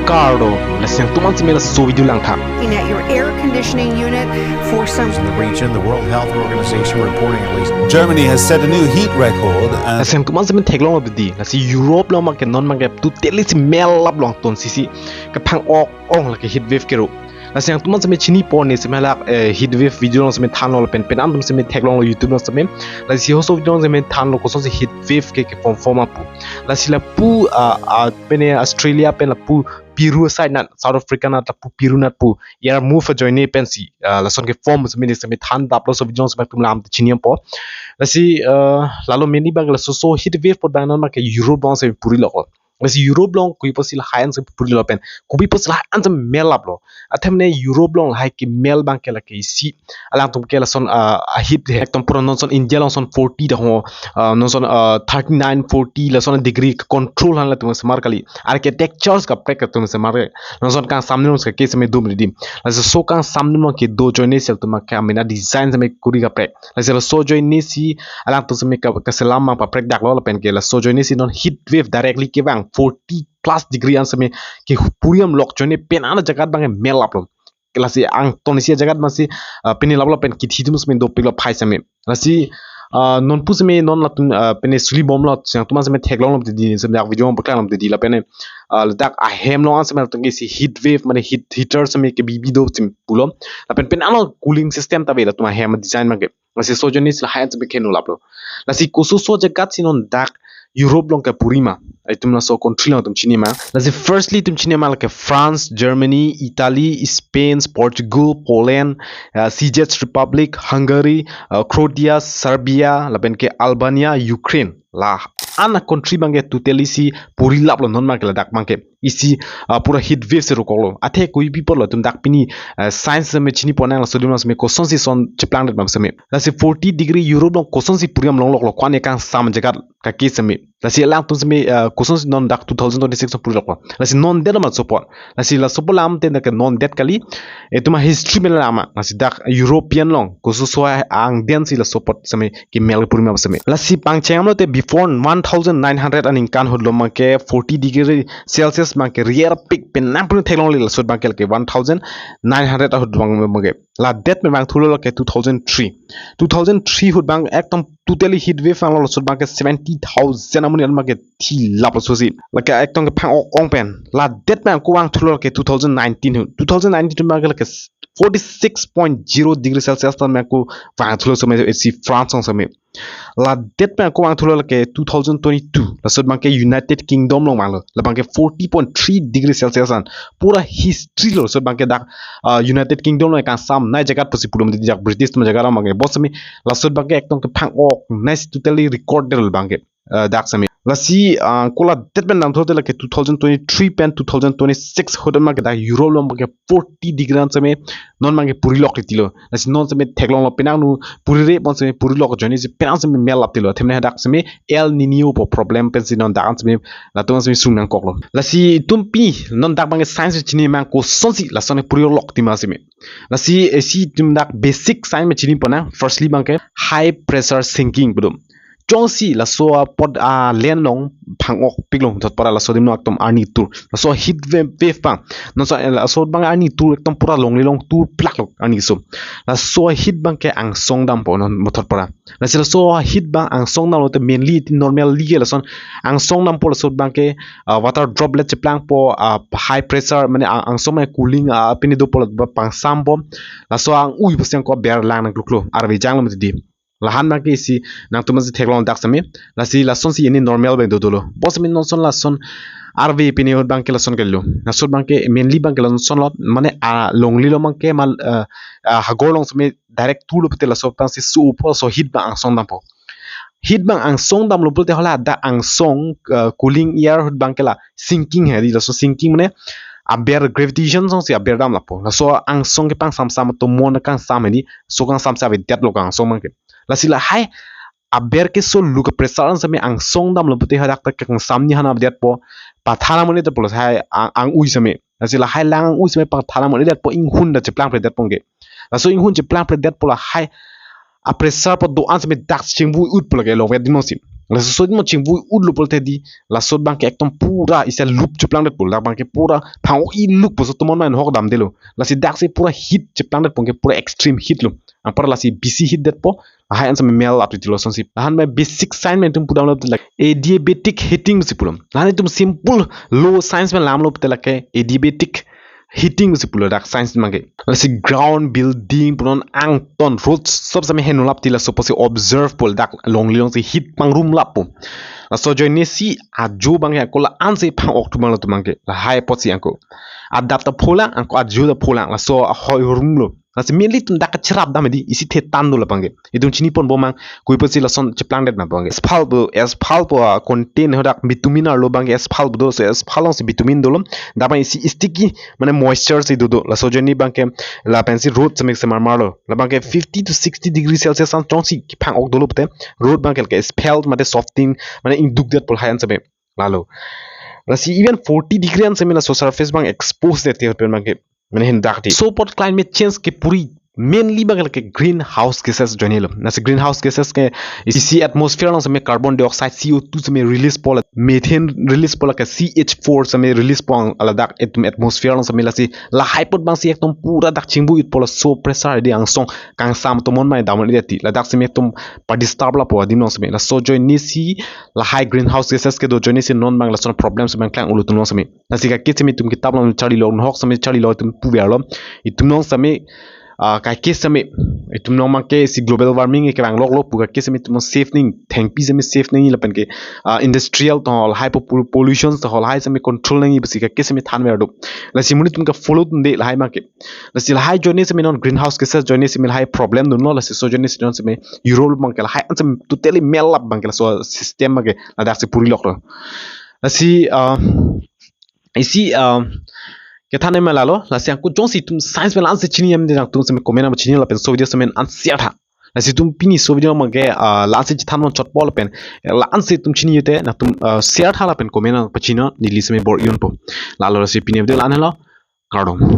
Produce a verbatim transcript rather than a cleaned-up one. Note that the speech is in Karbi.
Namaskar do, lasi nangtum an seme laso video langtha. Looking at your air conditioning unit for some In the region, the World Health Organization reporting at least Germany has set a new heat record and Lasi nangtum an seme theklong lo di, lasi Europe along abangke non abangke totally si mel lap long ton sisi kephang-ok ong lake heat wave kero. Lasi nangtum an seme chinipo ne seme lak, eh, heat wave video along seme thanlo lapen pen atum seme theklong lo YouTube along seme. Lasi hoso video along seme thanlo kosonsi heat wave ke ke form form apu. Lasi lapu, ah, ah, pene Australia pen lapu Peru side anat, South Africa anat lapu Peru anat pu air move ajoine pensi, ah, lason ke form seme ne seme than daplo, so video along seme atum lam chinipo. Lasi, ah, lalo meni abang laso so heat wave apot abang non abangke Europe along seme puri lo ko. Lasi Europe along kopi apotsi lahai an seme puri lo pen, kopi apotsi lahai an seme mel lap lo. Athe mene Europe along lahai kemel abangke lake isi alangtum ke lason, ah, a heat he ekdom pura non ason India along ason forty dak ho, ah, non ason, ah, thirty nine, forty lason degree control han latum semar kali. Architectures kaprek latum semar ke. Non ason kangsam ni non ke seme dum ridim. Lasi so kangsam ni non kedo ajoine si latum ke amena design seme kuri kaprek. Lasi laso ajoine si alangtum seme ka, kaselam mang paprek dak lo lapen ke laso ajoine si non heat wave directly kevang forty plus degree an seme ke puri am lok ajoine pen an ajagat abangke mel lap lo. Lasi angton isi ajagat abangsi, ah, pini lap lo pen kithi atum seme dopik lo phai seme. Lasi, ah, non pu seme non latum, ah, pene suli bom lo, si nangtum an seme theklong lo di, seme dak video paklang lo di lapen, ah, ladak ahem along an seme latum ke isi heat wave mane heat heater seme ke bibi do sim pulo. Lapen pen ano cooling system ta ave latum ahem design abangke. Lasi so ajoine si lahai an seme keno lap lo. Lasi koso so ajagat si non dak Europe along kepuri ma, itum laso country along itum chini ma. Lasi firstly itum chini ma lake France, Germany, Italy, Spain, Portugal, Poland, ah, Czech Republic, Hungary, ah, Croatia, Serbia, lapen ke Albania, Ukraine. La an a country abangke totally si puri lap lo non abangke ladak abangke. Isi, ah, pura heat wave si rokok lo. Athe kopi apot lo itum dak pini, ah, science seme chinipo nang laso adim along seme kosonsi son cheplang det ma seme. Lasi forty degree Europe along kosonsi puri am long lok lo, ko-an kangsam ajagat kake seme. Lasi alangtum seme, ah, kosonsi non dak two thousand twenty-six puri lok lo. Lasi non det ma laso apot. Lasi laso apot lam te dak non det kali. Itum a history mena lama. Lasi dak European along koso so angdeng si laso apot seme kemel puri ma seme. Lasi pangcheng lo te before one thousand nine hundred aningkan ahut lo abangke forty degree Celsius abangke rare pik pen nang pun theklong le laso abangke lake one thousand nine hundred ahut abang abangke. La det pen vangthulo lake two thousand three. Two thousand three ahut abang ekdom totally heat wave vanglo, laso abangke seventy thousand amonit an abangke thi lap lo so si. Lake ekdom kephang-ok ong pen. La det pen ako vangthulo lake two thousand nineteen ahut. Two thousand nineteen ahut abangke lake forty-six point zero degree Celsius tan ako vangthulo seme isi France along seme. La det pen ako vangthulo lake two thousand twenty-two. Laso abangke United Kingdom along vanglo. La abangke forty point three degree Celsius an. Pura history lo laso abangke dak, ah, United Kingdom along kangsam nai ajagat pusi pulo di dak British atum ajagat along abangke. Bos seme laso abangke ekdom kephang-ok nai si totally record det lo abangke. Ah, dak seme. Lasi, ah, ako la det pen damthu te lake two thousand twenty-three pen two thousand twenty-six ahut abangke dak Europe along abangke forty degree an seme non abangke puri lok riti lo. Lasi non seme theklong lo penang nu puri re bon seme puri lok ajoine si penang seme mel lap ti lo. Athe mene dak seme El Nino pu problem pensi non dak an seme latum seme sung nangkok lo. Lasi itum pi non dak abangke science chini ma kosonsi lason puri lok ti ma seme. Lasi isi itum dak basic science me chinipo nang. Firstly abangke high pressure sinking pu do. Jongsi laso apot a land along phang-ok pik lo thot para laso adim along ekdom arni tur. Laso heat wave, wave abang. Non so, eh, laso abang arni tur ekdom pura longle long tur plak lo arni so. Laso heat abangke angsong dampo non mo thot para. Lasi laso heat abang angsong damlo te mainly normally ke lason angsong dampo laso abangke, ah, water droplet cheplangpo, ah, high pressure mane ang-, angsong mane cooling, ah, pini dopo la ba pangsampo. Laso ang-ui pusi ako aber lang nangkluklo. Arve janglo mati di. La han abangke isi nangtum si theklong dak seme. Lasi lasonsi ini normal abang dodolo. Bos seme non ason lason arve pini ahut abangke lason kelo. Laso abangke mainly abangke lason lo. Mane, ah, longle lo abangke mal, ah, ah, hagor along seme direct thurlo pute laso abangsi su upo so heat abang angsong dampo. Heat abang angsong damlo pute hala dak angsong, ah, cooling air ahut abangke la sinking he di laso sinking mane aber gravitation alongsi aber dam lapo. Laso angsong kepangsam sam atum mon kangsam he di so kangsam sa avedet lo angsong abangke. Lasi lahai aber keso lu ke pressure an seme angsong damlo pute hadak ta kangsam ni han avedetpo. Pathar amonit detpo lahai ang, ang-ui seme. Lasi lahai lang ang-ui seme pathar amonit detpo inghun ta cheplangpledetpo ke. Laso inghun cheplangpledetpo lahai a pressure pu do-an seme dak chingvu utpo lake longvet adim alongsi. Laso sojin mo chingvui utlo pulote di, laso abangke ekdom pura isi loop cheplangdetpo, dak abangke pura phang-ok-i loop pusi tomon mai hok damdelo. Lasi daksi pura heat cheplangdetpo ke, pura extreme heat lo. Anpar lasi bisi heat detpo, lahai an same mel up titilo sonsi. Lahan me basic science pen itum pudamlo pulote lake adiabatic heating si pulo. Lahan itum simple low science pen lamlo pulote lake adiabatic heating si pulo dak science abangke. Lasi ground, building, punon angton, road sob same henolap ti laso pusi observe pol dak longle alongsi heat pangrumlappo. Laso ajoinesi ajo abangke ako la-ansi phang-ok atum abang lo atum abangke. Lahai apotsi ako adap ta pholang, ako ajo ta pholang, laso ahoi rumlo. Lasi mainly itum dak kacherap dam di, isi thetan do labangke. Itum chiniponbom mang, koi pusi lason cheplangdet ma abangke. Asphalt pu, asphalt pu, ah, contain hadak bitumen arlo abangke asphalt pu do, so asphalt alongsi bitumen dolo. Dak abang isi sticky, mane moisture si dodo. Laso ajoine abangke lapensi road same semarmarlo. Labangke fifty to sixty degree Celsius an chongsi kephang-ok dolo pulote road abangke lake asphalt mate softening, mane ingdukdetpo lahai an same. Lalo. Lasi even forty degree an same laso surface abang expose det pen abangke. Mane hendak di. So apot climate change kepuri mainly abangke lake greenhouse gases ajoinelo. Lasi greenhouse gases ke isi atmosphere along same carbon dioxide, C O two same release po, methane release po, lake C H four same release po, ang ladak itum atmosphere along same. Lasi lahai apot abangsi ekdom pura dak chingvui utpo, laso pressure di angsong kangsam tomon mai damdetji, ladak same ekdom pa disturb lapo adim along same. Laso ajoinesi lahai greenhouse gases kedo ajoinesi non abang lason problem same klang ulo atum along same. Lasi kaike same itum kitap along charlilo, nahok same charlilo itum puverlo. Itum along same, ah, kaike same itum along abangke isi global warming ke vangloklo pu kaike same itum along save nangji, thengpi same save nangji lapenke, ah, industrial to hol hai po pol-, pollution to hol hai same control nangji pusi kaike same thanver do. Lasi monit atum ke follow dunde lahai abangke. Lasi lahai ajoine same non greenhouse gases ajoine same lahai problem dunlo, lasi laso ajoinesi non same Europe abangke lahai an same totally mel up abangke laso system abangke ladaksi puriloklo. Lasi, ah, isi, ah, kethan ma lalo, lasi ako jongsi itum science pen la-ansi chini yam de nangtum same comment nangpachini lapen laso video same an share tha. Lasi itum pini laso video abangke, ah, la-ansi chethan non chotpo lapen la-ansi itum chini yute nangtum, ah, share tha lapen comment nangpachini, neli same bor-i unpo. Lalo lasi pini video la-an helo. Kardom.